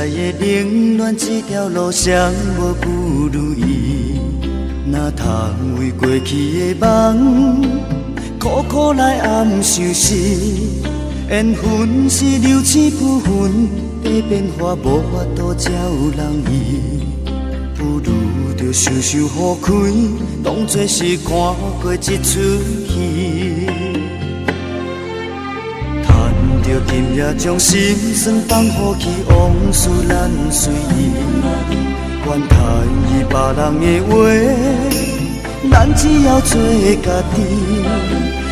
的冷暖，這條路上無不如意。哪通為過去的夢，苦苦來暗相思。緣分是流星浮雲，的變化無法度照人意。不如就想想予開，當作是看過這齣戲。著今夜將心酸放予去，往事咱隨意。管他伊別人的話，咱只要做家己。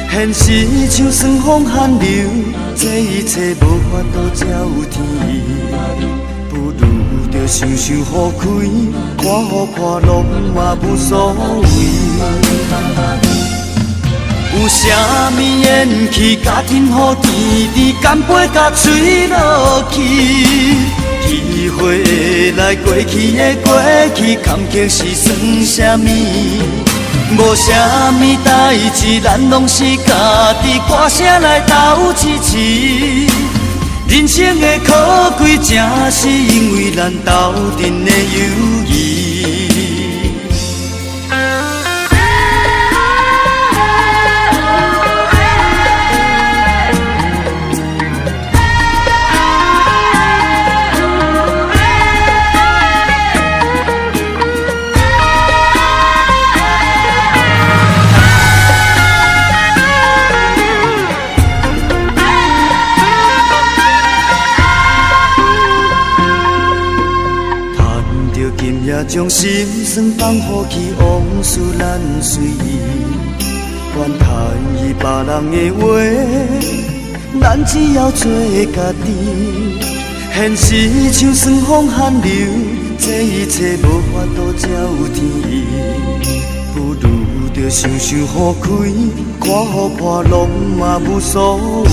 現實像順風寒流，這一切無法度照天意。不如就想想予開，看雨破攏嘛無所謂。有啥物緣起，家庭予甜甜，干杯共吹落去。機會會來，過去的過去，坎坷是算啥物？無啥物代誌，咱攏是家己，歌聲來鬥支持。人生的可貴，正是因為咱鬥陣的友誼。將心酸放予去，往事咱隨意。管他伊別人的話，咱只要做家己。現實像順風寒流，這一切無法度照天意。不如就想想予開，看雨破攏嘛無所謂。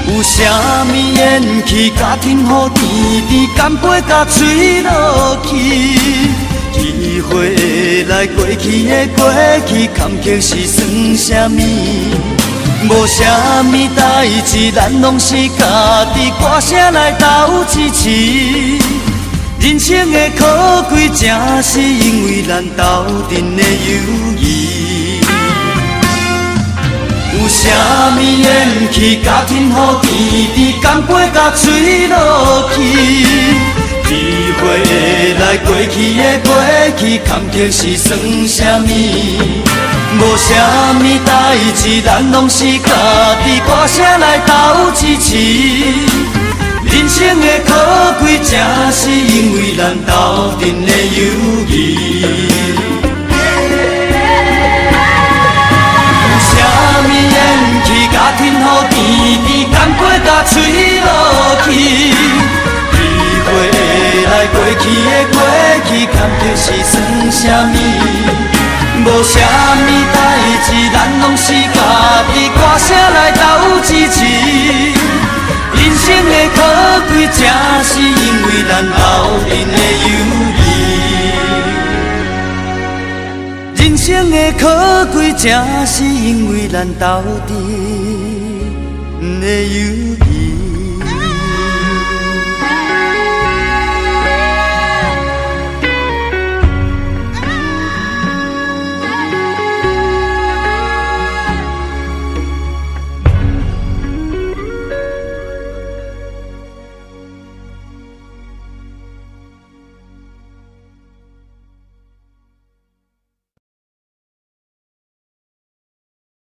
有啥物緣起，家庭予甜甜，干杯共吹落去。機會會來，過去的過去，坎坷是算啥物？無啥物代誌，咱攏是家己，歌聲來鬥支持。人生的可貴，正是因為咱鬥陣的友誼。有啥物緣起，家庭予甜甜，干杯共吹落去。機會會來，過去的過去，坎坷是算啥物？無啥物代誌，咱攏是家己，歌聲來鬥支持。人生的可貴，正是因為咱鬥陣的友誼。啥物緣起，家庭予甜甜，干杯共吹落去。機會會來，過去的過去，坎坷是算啥物？無啥物代誌，咱攏是家己，歌聲來鬥支持。人生的可貴，正是因為咱鬥陣的友誼。人生的可貴，正是因為咱鬥陣的友誼。